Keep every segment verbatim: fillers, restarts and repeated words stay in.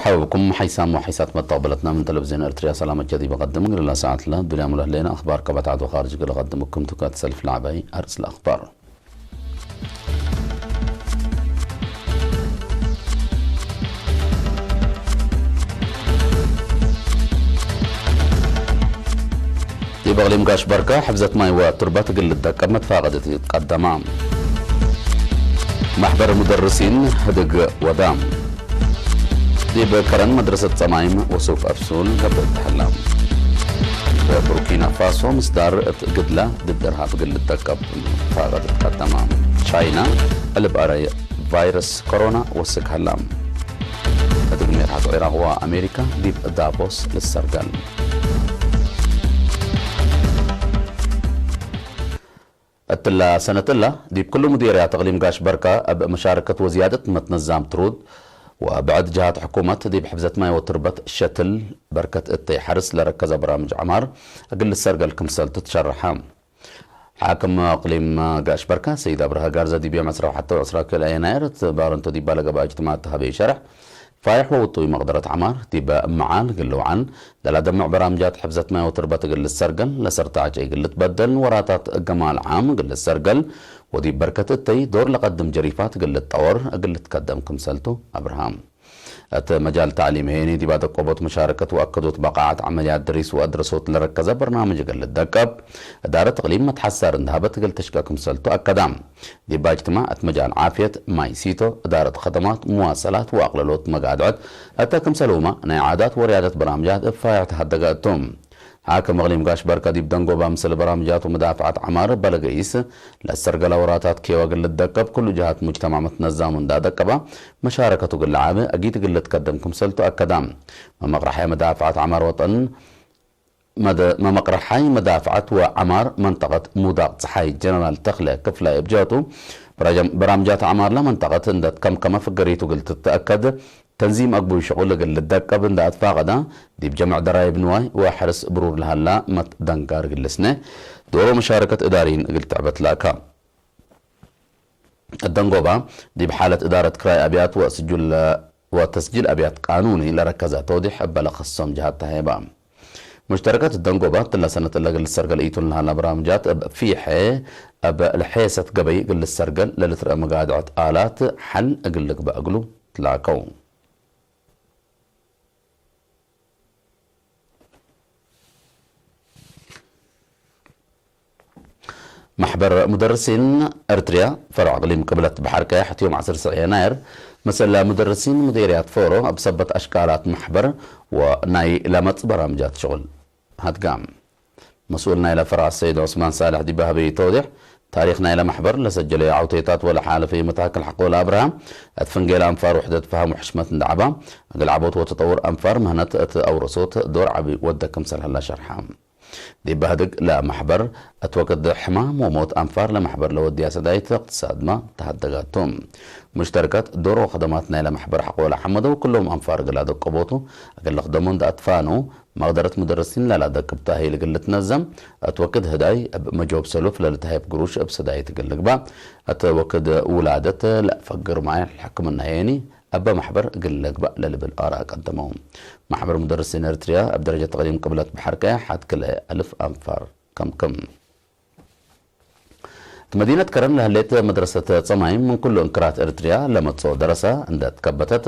ሐብብኩም ሓይሳም ወሓይሳት መተቅበለትና ምን ተለቪዝዮን ኤርትርያ ሰላም አጀዲብ እቀድም። እግል ለሰዓት ለዱንያሙ ለህሌነ አኽባር ከበታት ወኻርጅ እግል እቀድም እክምቱ። ከእት ሰልፍ ለዐባይ አርእስ ለአኽባር። ዲብ እቅሊም ጋሽ በርከ፣ ሕፍዘት ማይ ወቱርበት እግል ልትደቀብ መትፋቀድት ኢትቀደማ። ማሕበር ሙደርሲን ህድግ ወዳ። ዲብ ከረን መድረሰት ጸማይም ወሱቅ አፍሱል ገብእ ተሀላ። ዲብ ቡርኪና ፋሶ ምስዳር እት ግድላ ድድ እርሃብ እግል ልትደቀብ መትፋቀድት ኢትቀደማ። ቻይና፣ ዕልብ አረይ ቫይረስ ኮሮና ወስክ ሀላ። ህድግ ሜርሐት ዒራቅ ወአሜሪካ ዲብ ዳቮስ ልሰርገል። እትላ ሰነት እላ፣ ዲብ ክሉ ሙዴርያት እቅሊም ጋሽ በርካ እብ መሻረከት ወዝያደት መትነዛም ትሩድ ወብዕድ ጀሃት ሕኩመት፣ ዲብ ሕፍዘት ማይ ወትርበት ሸትል በርከት እተይ ሐርስ ለረከዘ በራምጅ ዐማር እግል ልሰርገል ክምሰልቱ ትሸረሐ። ሓክም እቅሊም ጋሽ በርካ ሰይድ አብርሀ ጋርዘ፣ ዲብ ዮም ዕስራ ወሐተ ወዕስራ ክልኤ የናይር እት ባረንቶ ዲባ ለገብአ እጅትማዕ ተሀበየ ሸርሕ፣ ፋይሕ ወውጡይ መቅደረት ዐማር ዲበ መዓል እግል ልውዓል ለለደምዕ በራምጃት ሕፍዘት ማይ ወትርበት እግል ልሰርገል፣ ለሰርተ ዐጨይ እግል ልትበደል፣ ወራታት ገማል ዓም እግል ልሰርገል ወዲብ በርከት እተይ ዶር ለቀድም ጀሪፋት እግል ልትጠወር እግል ልትከደም ክምሰልቱ አብርሃም። እት መጃል ተዕሊም ሄኒ ዲብ አደቆቦት መሻረከት ወአከዶት በቃዓት ዐመልያት ድሪስ ወአድረሶት ለረከዘ በርናምጅ እግል ልትደቀብ፣ እዳረት እቅሊም መትሐሳር እንደ ሀበት እግል ትሽቀ ክምሰልቱ አከዳ። ዲብ እጅትማዕ እት መጃል ዓፍየት፣ ማይ ሲቶ፣ እዳረት ከደማት፣ መዋሰላት ወአቅለሎት መጋድዐት እተ ክምሰልሁመ ናይ ዓዳት ወርያደት በራምጃት እብ ፋይሕ ተሀደገ እቱ። ሓክም እቅሊም ጋሽ በርከ ዲብ ደንጎባ ምስል በራምጃት ወመዳፍዐት ዐማር በለገይስ ለሰርገለ ወራታት ኬወ እግል ልትደቀብ፣ ክሉ ጀሃት ሙጅተማዕ መትነዛሙ እንዳ ደቀባ፣ መሻረከቱ እግል ለዓበ አጊድ እግል ልትከደም ክምሰልቱ አከዳ። መመቅረሓይ መዳፍዐት ዐማር ወጠን መደ-፣ መመቅረሓይ መዳፍዐት ወዐማር መንጠቀት ሙዳቅ ጸሓይ ጀነራል ተክለ ክፍላይ እብ ጀህቱ፣ በራጀም-፣ በራምጃት ዐማር ለመንጠቀት እንደ ትከምከመ ፍገሪቱ እግል ትትአከድ፣ ተንዚም አግቡይ ሽቁል እግል ልትደቀብ እንደ አትፋቀዳ፣ ዲብ ጀምዕ ደራይብ ንዋይ ወሐርስ ብሩር ለሀላ መትደንጋር እግል ልስነ፣ ዶሮ መሻረከት እዳሪን እግል ትዕበት ለአካ። እደንጎባ፣ ዲብ ሓለት እዳረት ክራይ አብያት ወስጁል ወተስጂል አብያት ቃኑኒ ለረከዘ ተውዲሕ እበ ለከሶም ጀሃት ተሀይባ። ሙሽተረከት እደንጎባ፣ እትለ ሰነት እለ እግል ልሰርገል ኢቱን ለሀላ በራምጃት እብ ፊሐ እብ ለሔሰት ገበይ እግል ልሰርገል ለልትረአ መጋድዐት አላት ሐል እግል ልግበእ እግሉ ትላከው። መሕበር ሙደርሲን ኤርትርያ ፈርዕ እቅሊም ቅብለት በሐር ቀያሕ፣ ዮም ዐስር ሰዕ የናይር፣ ምስል ሙደርሲን ሙዴርያት ፎሮ እብ ሰበት አሽቃላት መሕበር ወናይ ለመጽእ በራምጃት ሽቁል ሀድጋም። መስኡል ናይለ ፈርዕ ሰይድ ዑስማን ሳልሕ ዲብ ሀበዩ ተውዴሕ፣ ታሪክ ናይለ መሕበር፣ ለሰጀለዩ ዐውቴታት ወለሓለፈዩ መታክል ሐቆ ለአብርሃ፣ እት ፍንጌል አንፋር ውሕደት ፈሀም ወሕሽመት እንደ ዐባ፣ እግል ዐቦት ወተጠውር አንፋር ምህነት እት አውረሶት ዶር ዐቢ ወደ ክምሰል ሀላ ሸርሐ። ዲብ በህድግ ለመሕበር እት ወቅት ሕማም ወሞት አንፋር ለመሕበር ለወድያ ሰዳይት እቅትሳድመ ተሀደጋቱ። ሙሽተረከት ዶር ወከደማት ናይለ መሕበር ሐቆ ለሐመደው ክሎም አንፋር እግል አደቀቦቱ እግል ልክደሞ እንደ አትፋኑ፣ መቅደረት ሙደርሲን ለላደቅብ ተእሂል እግል ልትነዘም፣ እት ወክድ ህዳይ እብ መጆብ ሰሉፍ ለልትሀይብ ግሩሽ እብ ሰዳይት እግል ልግባእ፣ እት ወክድ ውላደት ለፈግር ማይ ሕክምና የኒ እበ መሕበር እግል ልግባእ ለልብል አራእ ቀደመው። መሕበር ሙደርሲን ኤርትርያ እብ ደረጀት ተቅዲም ቅብለት በሐር ቀያሕ ሐድ ክልኤ አልፍ አንፋር ከምክም። እት መዲነት ከረን ለህሌት መድረሰት ጸማይም ምን ኩሉ እንክራት ኤርትርያ ለመጽኦ ደረሰ እንደ ትከበተት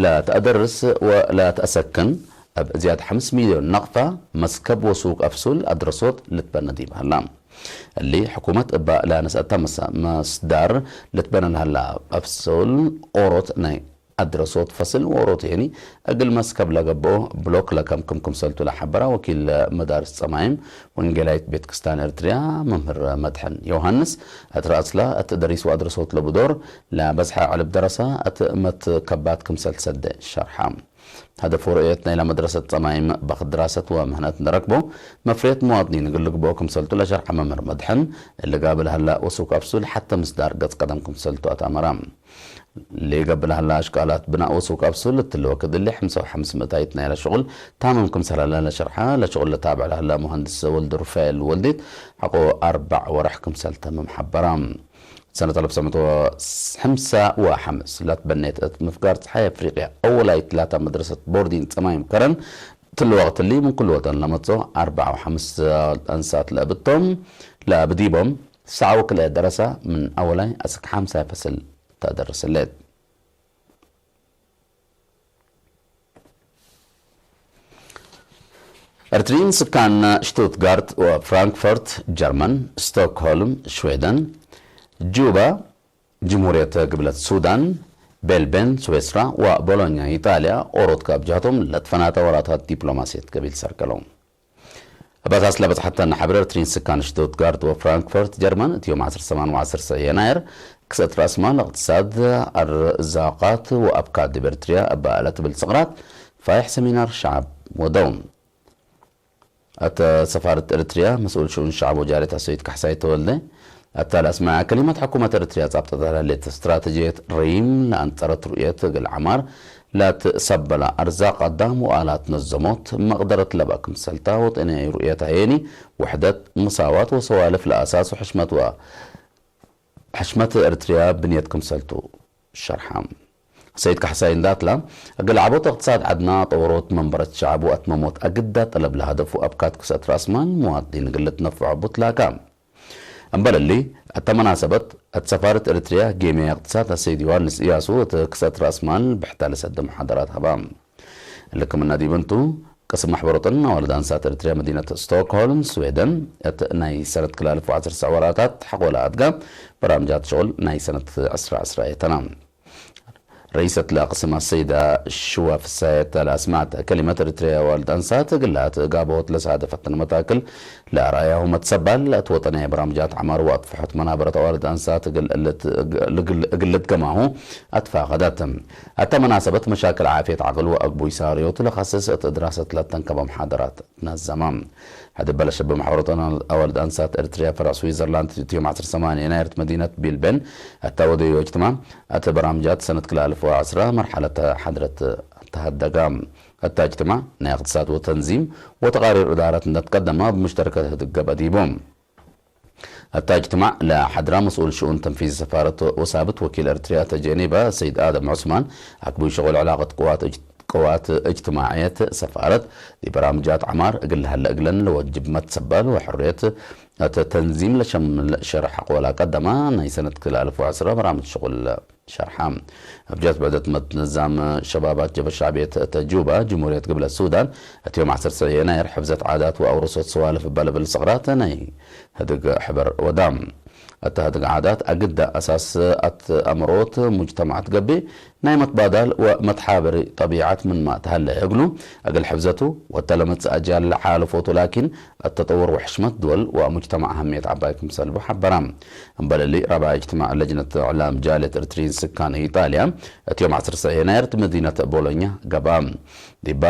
ለተአደርስ ወለተአሰክን እብ ዝያድ ሐምስ ሚልዮን ነቅፈ መስከብ ወሱቅ አፍሱል አድረሶት ልትበነ ዲብ ሀላ። እሊ ሕኩመት እበ ለነስአተ መስ-፣ መስዳር ልትበነ ለሀላ አፍሱል ኦሮት ናይ አድረሶት ፈስል ወኦሮት የኒ እግል መስከብ ለገብኦ ብሎክ ለከምክም ክምሰልቱ ለሐበረ ወኪል መዳርስ ጸማይም ወንጌላይት ቤት ክስታን ኤርትርያ መምህር መድሐን ዮሃንስ፣ እት ረአስለ እት ደሪስ ወአድረሶት ለቡ ዶር ለበዝሐ ዕልብ ደረሰ እት መትከባት ክምሰል ሰደ ሸርሐ። ሀደፍ ወርኡየት ናይለ መድረሰት ጸማይም በክት ድራሰት ወምህነት እንደ ረክቦ መፍሬት መዋጥኒን እግል ልግብኦ ክምሰልቱ ለሸርሐ መምህር መድሐን፣ እሊ ጋብእ ለሀላ ወሱክ አፍሱል ሐተ ምስዳር ገጽ ቀደም ክምሰልቱ አትአመረ። ሌገብ ለሀላ አሽቃላት ብናእ ወሱቅ አብሱል እትሊ ወክድ እሊ፣ ሕምሳ ወሐምስ ምእታይት ናይለ ሽቁል ታምም ክምሰል ሀለ ለሸርሐ፣ ለሽቁል ለታብዕ ለሀለ ሙሀንድስ ወልድ ሩፋኤል ወልዴት፣ ሐቆ አርበዕ ወርሕ ክምሰል ተምም ሐበረ። ሰነት አልፍ ወትሰዕ ምእት ወሐምሳ ወሐምስ ለትበኔት እት ምፍጋር ጸሓይ አፍሪቅያ አወላይት ላታ መድረሰት ቦርዲን ጸማይም ከረን፣ እትሊ ወቅት እሊ ምን ኩሉ ወጠን ለመጽኦ አርበዕ ወሐምስ አንሳት ለእብ እቶም፣ ለእብ ዲቦም ሰዕ ወክልኤ ደረሰ፣ ምን አወላይ አስክ ሐምሳይ ፈስል ተደርስ ህሌት። ኤርትርዪን ስካን ሽቱትጋርት ወፍራንክፈርት ጀርመን፣ ስቶክሆልም ሽዌደን፣ ጁባ ጅምሁርየት ግብለት ሱዳን፣ ቤልቤን ስዌስራ ወቦሎኛ ኢጣልያ ኦሮት ካብ ጀሀቶም ለትፈናተ ወራታት ዲፕሎማስየት ገቢል ሰርገለው። እብ አሳስ ለበጽሐተነ ሐብር፣ ኤርትርዪን ስካን ሽቱትጋርት ወፍራንክፈርት ጀርመን እት ዮም ዐስር ሰማን ወዐስር ሰዕ የናይር ክስአት ረአስማል፣ እቅትሳድ፣ አርዛቃት ወአብካት ዲብ ኤርትርያ እበ ለትብል ስቅራት ፋይሕ ሰሚናር ሸዐብ ወደው። እተ ሰፋርት ኤርትርያ መስኡል ሽኡን ሸዐብ ወጃርየት አሰይድ ካሕሳይ ተወልደ፣ እተ ለአስመዐ ከሊመት፣ ሕኩመት ኤርትርያ ጻብጠት ለህሌት ስትራተጅየት ሪም ለአንጸረት ሩእየት እግል ዐማር ለትሰበላ አርዛቅ አዳም ወአላት ነዘሞት መቅደረት ለበ ክምሰልታ ወጠንያይ ሩእየት ሀየኒ፣ ውሕደት፣ መሳዋት ወሰዋልፍ ለአሳሱ ሕሽመት ወ-፣ ሕሽመት ኤርትርያ ብንየት ክምሰልቱ ሸርሐ። ሰይድ ካሕሳይ እንዳትላ፣ እግል ዐቦት እቅትሳድ ዐድና፣ ጠወሮት መንበረት ሸዐብ ወአትመሞት አግዳ ጠለብ ለሀደፉ አብካት ክስአት ረአስማል መዋጥኒን እግል ልትነፈዖ ቡት ላካ። እምበል እሊ፣ እተ መናሰበት፣ እት ሰፋርት ኤርትርያ ጌምያይ እቅትሳድ አሰይድ ዮሐንስ እያሱ እት ክስአት ረአስማል ብሕታ ለሰደ መሓደራት ሀባ። እሊ ክምነ ዲብ እንቱ፣ ቅስም መሕበር ወጠን አዋልድ አንሳት ኤርትርያ መዲነት ስቶክሆልም ስዌደን፣ እት ናይ ሰነት ክላልፍ ወዐስር ሰዕ ወራታት ሐቆለ አድጋ በራምጃት ሸቁል ናይ ሰነት ዕስራ ዕስራ የተና። ረኢሰት ለቅስም አሰይዳ ሽዋ ፍሳየት ለአስመዐት ከሊመት፣ ኤርትርያ አዋልድ አንሳት እግል ለአትጋብኦት ለሳደፈትን መታክል ለአርአያሁ መትሰባል፣ እት ወጠንያይ በራምጃት ዐማር ወአጥፍሖት መናበረት አዋልድ አንሳት እግል ልት-፣ እግል ልትገማሁ አትፋቀደት። አተ መናሰበት መሻክል ዓፍየት ዐቅል ወአግቡይ ሳርዮቱ ለከስስ እት ድራሰት ለተንከበ መሓደራት ትነዘመ። ሀድበ ለሸበ መሐበረቶን አዋልድ አንሳት ኤርትርያ ፈረዕ ስዊዘርላንድ እት ዮም ዐስር ሰማንየ የናይር እት መዲነት ቢልቤን እተ ወደዮ እጅትማዕ፣ እት በራምጃት ሰነት ክልኤ አልፍ ወዐስረ መርሐለት ሐድረት ተሀደገ። እተ እጅትማዕ ናይ እቅትሳድ ወተንዚም ወተቃሪር እዳረት እንደ ትቀደመ እብ ሙሽተረከት ህድግ ገብአ ዲቡ። እተ እጅትማዕ ለሐድራ መስኡል ሽኡን ተንፊዚ ሰፋረት ወሳብት ወኪል ኤርትርያ እተ ጄኔቫ ሰይድ አደም ዑስማን፣ አክቡይ ሸቁል ዕላቀት ቅዋት እጅ-፣ ቅዋት እጅትማዕየት ሰፋረት ዲብ በራምጃት ዐማር እግል ለሀለ እግለን ለወጅብ መትሰባል ወሕርየት እተ ተንዚም ለሸምል ሸርሕ አቅወላ ቀደማ ናይ ሰነት ክልኤ አልፍ ወዐስረ በራምጅ ሽቁል ሸርሐ። እብ ጀት ብዕደት መትነዛም ሸባባት ጀብሀት ሸዕብየት እተ ጁባ፣ ጅምሁርየት ግብለት ሱዳን፣ እት ዮም ዐስር ሰዕ የናይር ሕፍዘት ዓዳት ወአውረሶት ሰዋልፍ እበ ልብል ስቅራት ናይ ህድግ ሕበር ወዳ። እተ ህድግ ዓዳት አግደ አሳስ አትአምሮት ሙጅተማዕ ትገብእ፣ ናይ መትባዳል ወመትሓበሪ ጠቢዐት ምንመ ተሀለ እግሉ፣ እግል ሕፍዘቱ ወእተ ለመጽእ አጅያል ለሓልፎቱ ላኪን፣ እት ተጠውር ወሕሽመት ድወል ወሙጅተማዕ አሀምየት ዐባይ ክምሰል ቡ ሐበራ። እምበል እሊ፣ ረብዐ እጅትማዕ ለጅነት እዕላም ጃልየት ኤርትርዪን ስካን ኢጣልያ፣ እት ዮም ዐስር ሰዕ የናይር እት መዲነት ቦሎኛ ገብአ። ዲባ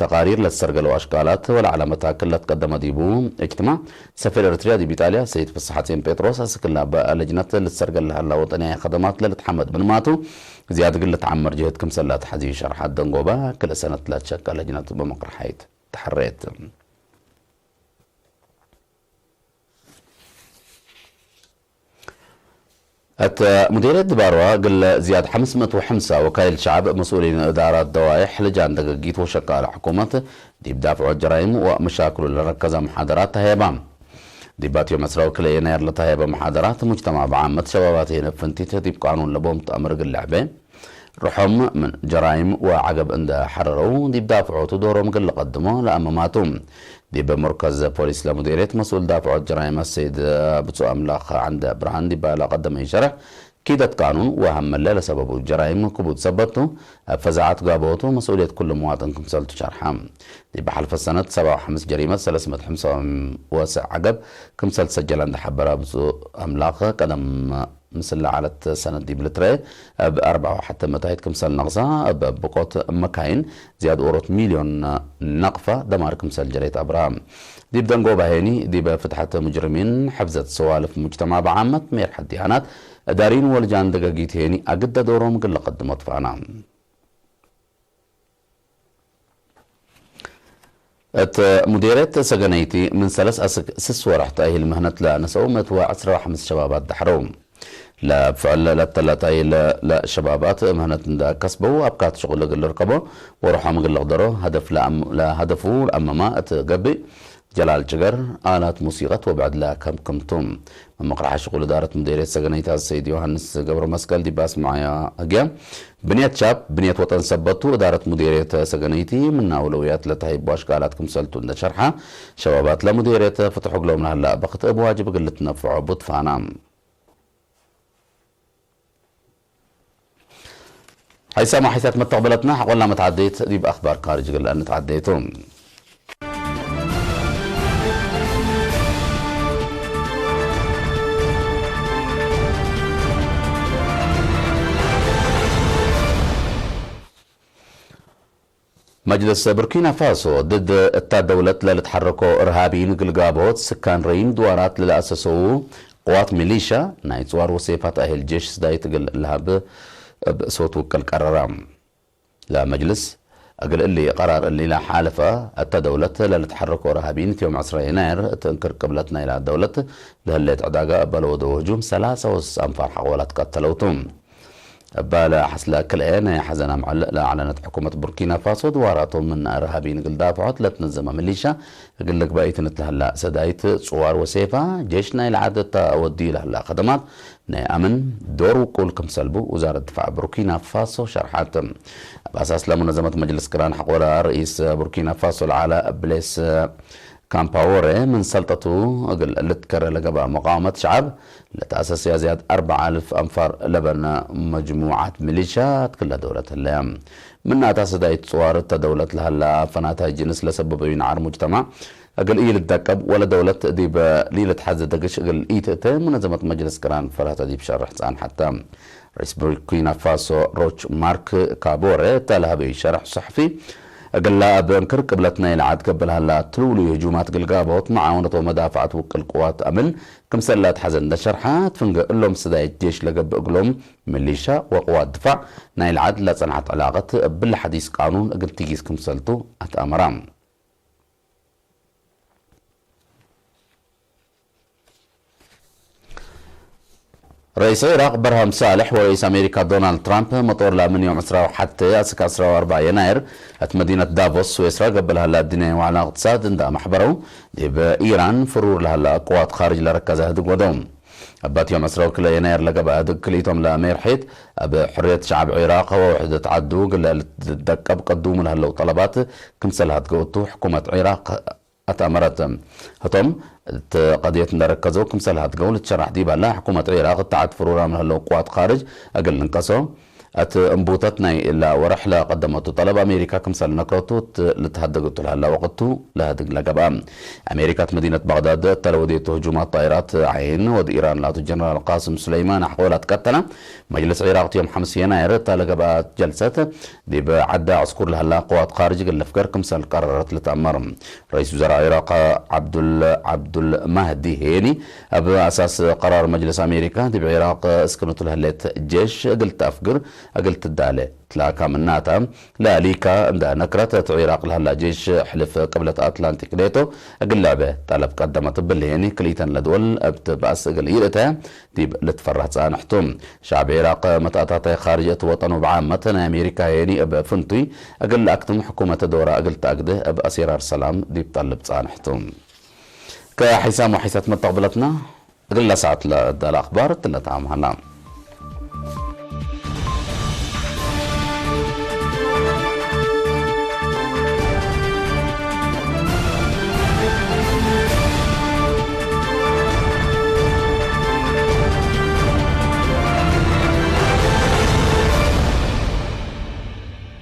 ተቃሪር ለትሰርገለው አሽቃላት ወለዐለ መታክል ለትቀደመ ዲቡ እጅትማዕ፣ ሰፊር ኤርትርያ ዲብ ኢጣልያ ሰይድ ፍስሐጼን ጴጥሮስ፣ አስክ ለበ ለጅነት ልትሰርገል ለሀላ ወጠንያይ ከደማት ለልትሐመድ ምንማቱ፣ ዝያድ እግል ልትዓመር ጅህድ ክምሰል ለአትሐዝዩ ሸርሐት። ደንጎባ፣ ክልኤ ሰነት ለትሸቀ ለጅነት በመቅርሐይት ተሐሬት። እት ሙዲርየት ድባርዋ፣ እግል ዝያድ ሐምስ ምእት ወሐምሳ ወካይል ሸዐብ፣ መስኡሊን እዳራት ደዋይሕ፣ ልጃን ደገጊት ወሸቃለ ሕኩመት፣ ዲብ ዳፍዖት ጀራይም ወመሻክሉ ለረከዘ መሓደራት ተሀየባ። ዲብ ዮም ዕስራ ወክልኤ የናይር ለተሀየበ መሓደራት፣ ሙጅተማዕ ብዓመት፣ ሸባባት ሄነ ፍንቲት ዲብ ቃኑን ለቦም ተአምር እግል ለዐቤ፣ ርሖም ምን ጀራይም ወዐገብ እንደ ሐረረው፣ ዲብ ዳፍዖቱ ዶሮም እግል ለቀድሞ ለአመማቱ። ዲብ መርከዝ ፖሊስ ለሙዲርየት መስኡል ዳፍዖት ጀራይም አሰይድ ብጹእ አምላክ ዐንደ ብርሃን ዲብ ለቀደመዩ ሸርሕ፣ ኪደት ቃኑን ወሀመለ ለሰበቡ ጀራይም ክቡድ ሰበት ቱ፣ እብ ፈዛዐት ጋብኦቱ መስኡልየት ኩሉ መዋጥን ክምሰልቱ ሸርሐ። ዲብ ሐልፈ ሰነት ሰብዓ ወሐምስ ጀሪመት ሰለስ ምእት ወሐምሳ ወሰዕ ዐገብ ክምሰል ተሰጀለ እንደ ሐበረ ብጹእ አምላክ፣ ቀደም ምስል ለዐለት ሰነት ዲብ ልትረኤ፣ እብ አርበዕ ወሐተ ምእታይት ክምሰል ነቅሳ፣ እብ ብቆት መካይን ዝያድ ኦሮት ሚልዮን ነቅፈ ደማር ክምሰል ጀሬት አብርሃ። ዲብ ደንጎባ ሄኒ፣ ዲበ ፍትሐት ሙጅርሚን፣ ሕፍዘት ሰዋልፍ ሙጅተማዕ ብዓመት፣ ሜርሐት ዲያናት፣ እዳሪን ወልጃን ደገጊት ሄኒ አግደ ዶሮም እግል ለቀድሞ ትፋና። እት ሙዴርየት ሰገነይቲ ምን ሰለስ አስክ ስስ ወርሕ ተእሂል ምህነት ለነሰኡ ምእት ወዐስረ ወሐምስ ሸባባት ደሐረው። ለፍዕል ለተለጠይለ ለሸባባት ምህነት እንደ ከስበው አብካት ሽቁል እግል ልርከቦ ወርሖም እግል ልቅደሮ ሀደፍ ለአም-፣ ለሀደፉ ለአመማ እት ገብእ፣ ጀላል ጭገር፣ አላት ሙሲቀት ወብዕድ ለከምክምቱ። መምቅርሐ ሽቁል እዳረት ሙዴርየት ሰገነይት አሰይድ ዮሐንስ ገብረ መስቀል ዲብ አስመዐያ ህግየ፣ ብንየት ሻብ ብንየት ወጠን ሰበቱ፣ እዳረት ሙዴርየት ሰገነይቲ ምነ አውለውያት ለተሀይቦ አሽቃላት ክምሰልቱ እንደ ሸርሐ፣ ሸባባት ለሙዴርየት ፍትሕ እግሎም ለሀላ በክት እብ ዋጅብ እግል ልትነፍዖ ቡትፋና። ሐይሳም ወሐይሳት መተቅበለትና ሐቆላ መትዓደየት ዲብ አኽባር ካርጅ እግል እንትዓደየቱ። መጅልስ ቡርኪና ፋሶ ድድ እታ ደውለት ለልትሐረኮ እርሃቢን ግልጋቦት ስካን ረይን ድዋራት ለለአሰሰው ቅዋት ሚሊሻ ናይ ጽዋር ወሴፋት አህል ጄሽ ስዳይት እግል ለሀብ እብ ሶት ውቅል ቀረራ። ለመጅልስ እግል እሊ ቀራር እሊ ለሓለፈ እተ ደውለት ለልትሐረኮ እርሃቢን ዮም ዐስረ የናይር እት እንክር ቅብለት ናይላ ደውለት ለህሌት ዕዳጋ እበ ለወደው ህጁም ሰላሳ ወስስ አንፋር ሐቆላት ቀተለውቱ። እበ ለሐስለ ክልኤ ናይ ሐዘን አምዕል ለአዕለነት ሕኩመት ቡርኪና ፋሶ፣ ድዋራቶም ምን እርሃቢን እግል ዳፍዖት ለትነዘመ ሚሊሻ እግል ልግበኢት ንትለሀላ ሰዳይት ጽዋር ወሴፋ፣ ጄሽ ናይ ለዓድ እተ ወድዩ ለሀላ ከደማት ናይ አምን ዶር ውቁል ክም ሰልቡ ውዛረት ድፋዕ ቡርኪና ፋሶ ሸርሐት። እብ አሳስ ለሙነዘመት መጅልስ ቅራን ሐቆላ ርኢስ ቡርኪና ፋሶ ለዓለ ብሌስ ካምፓዎሬ ምን ሰልጠቱ እግል ልትከረ ለገብአ መቃወመት ሸዐብ ለተአሰስያ ዝያድ አርበዕ አልፍ አንፋር ለበነ መጅሙዓት ሚሊሻት ክለ ደውለት ህለየ። ምን አታሰዳይት ጽዋር እተ ደውለት ለሀላ ፈናታይ ጅንስ ለሰበበዩ ነዓር ሙጅተማዕ እግል ኢልትደቀብ ወለ ደውለት ዲብ ሊልትሐዜ ደግሽ እግል ኢትእተ ሙነዘመት መጅልስ ቅራን ፈርሀተ ዲብ ሸርሕ ጸንሐተ። ርኢስ ቡርኪና ፋሶ ሮች ማርክ ካቦረ እተ ለሀበዩ ሸርሕ ሰሕፊ፣ እግላ እብ እንክር ቅብለት ናይ ለዓድ ገብእ ለሀላ ትሉሉይ ህጁማት ግልጋቦት መዓውነት ወመዳፈዐት ውቅል ቅዋት አምን ክምሰል ለአትሐዘ እንደ ሸርሐ፣ ትፍንገ እሎም ስዳይት ጄሽ ለገብእ እግሎም ሚሊሻ ወቅዋት ድፋዕ ናይ ለዓድ ለጸንሐት ዕላቀት እብለ ሐዲስ ቃኑን እግል ቲጊስ ክምሰልቱ አትአመራ። ረኢስ ዒራቅ በርሃም ሳልሕ ወረኢስ አሜሪካ ዶናልድ ትራምፕ መጦር ለምን ዮም ዕስራ ወሐቴ አስክ አስራ ወአርበዕ የናይር እት መዲነት ዳቮስ ስዌስራ ገብእ ለሀላ አዱንያዊ ወዕላ እቅትሳድ እንዳ መሕበረው፣ ዲብ ኢራን ፍሩር ለሀላ ቅዋት ካርጅ ለረከዘ ህድግ ወደው። እባት ዮም ዕስራ ወክልኤ የናይር ለገብአ ህድግ ክልኢቶም ለሜርሒት እብ ሕርየት ሸዐብ ዒራቅ ወውሕደት ዐዱ እግል ልትደቀብ ቀዱሙ ለሀለው ጠለባት ክምሰል ሀድገው እቱ ሕኩመት ዒራቅ አትአመረት። ህቶም፣ እት ቀድየት እንደ ረከዘው ክምሰል ሀድገው ልትሸራሕ ዲብ ሀላ፣ ሕኩመት ዒራቅ እት ዐድ ፍሩራም ለህለው ቅዋት ካርጅ እግል ልንቀሶ፣ እት እንቡተት ናይ እላ ወርሕ ለቀደመቱ ጠለብ አሜሪካ ክምሰል ነክረቱ፣ እት ልትሀደግ እቱ ለሀላ ወቅት ቱ ለህድግ ለገብአ። አሜሪካ እት መዲነት ባግዳድ እተ ለወዴቱ ህጁማት ጣይራት ዐይን ወድ ኢራን ላቱ ጀነራል ቃስም ሱለይማን አሕቆ ለትቀተለ። መጅልስ ዒራቅ ዮም ሐምስ የናይር እተ ለገብአ ጀልሰት ዲብ ዐዳ ዕስኩር ለሀላ ቅዋት ካርጅ እግል ልፍገር ክምሰል ቀረረት ልትአመር። ረኢስ ውዘራእ ዒራቅ ዐብዱል፣ ዐብዱል ማህዲ ሄኒ፣ እብ አሳስ ቀራር መጅልስ አሜሪካ፣ ዲብ ዒራቅ እስክንቱ ለህሌት ጄሽ እግል ተአፍግር እግል ትዳሌ ትላካ ምናተ፣ ለሊካ እንደ ነክረት፣ እት ዒራቅ ለሀላ ጄሽ ሕልፍ ቅብለት አትላንቲክ ኔቶ እግል ልዕቤ ጠለብ ቀደመት። እብሊ ሄኒ፣ ክልኢተን ለድወል እብ ትብአስ እግል ኢልእተ ዲብ ልትፈረህ ጻንሕ ቱ። ሸዐብ ዒራቅ መትአታታይ ካርጅ እት ወጠኑ ብዓመት፣ ናይ አሜሪካ ሄኒ እብ ፍንቱይ እግል ለአክትም ሕኩመተ ዶራ እግል ተአግደ እብ አሴራር ሰላም ዲብ ጠልብ ጻንሕ ቱ። ከሒሳም ወሒሳት መተቅብለትና እግለ ሰዓት ለዳለ አክባር እትለ ተአምሀላ።